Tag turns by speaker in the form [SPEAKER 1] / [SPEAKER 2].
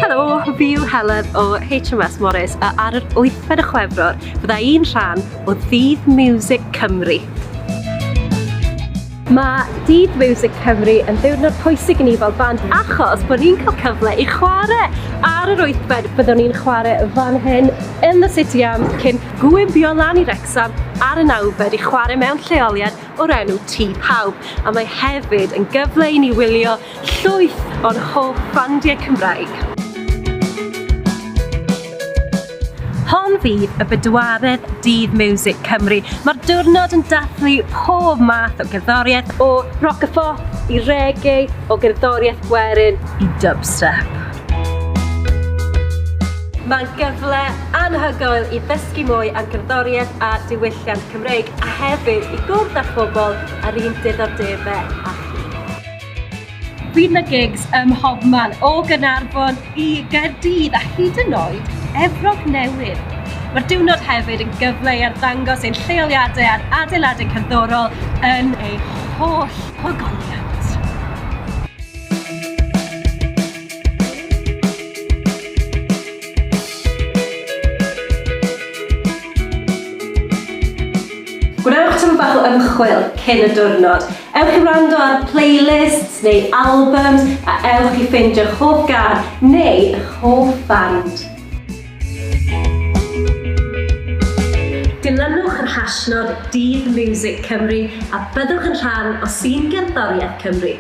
[SPEAKER 1] Helo, fi yw Helen o HMS Morris a ar yr 8fed o Chwefror fydda i'n rhan o Ddydd Miwsig Cymru. Mae Dydd Miwsig Cymru yn ddiwrnod pwysig i ni fel band achos bod ni'n cael cyfle i chwarae. Ar yr 8fed byddwn ni'n chwarae fan hyn yn The City Arms cyn gwibio lan i Wrecsam ar y 9fed i chwarae mewn lleoliad o'r enw Tŷ Pawb, a mae hefyd yn gyfle i ni wylio llwyth o'n hoff fandiau Cymraeg. Hon fydd y bedwaredd Dydd Miwsig Cymru. Mae'r diwrnod yn dathlu pob math o gerddoriaeth, o roc a phop i reggae, o gerddoriaeth gwerin i dubstep. Mae'n gyfle anhygoel i ddysgu mwy am gerddoriaeth a diwylliant Cymreig a hefyd i gwrdd â phobl â'r un diddordebau â chi. Fydd 'na gigs ym mhobman, o Gaernarfon i Gaerdydd a hyd yn oed Efrog Newydd. Mae'r diwrnod hefyd yn gyfle i arddangos ein lleoliadau a'n adeiladau cerddorol yn eu holl ogoniant. Gwnewch tipyn bach o ymchwil cyn y diwrnod. Ewch i wrando ar playlists neu albums a ewch i ffeindio'ch hoff gân neu eich hoff fand. Dilynwch yr hashnod Dydd Miwsig Cymru a byddwch yn rhan o sîn gerddoriaeth Cymru.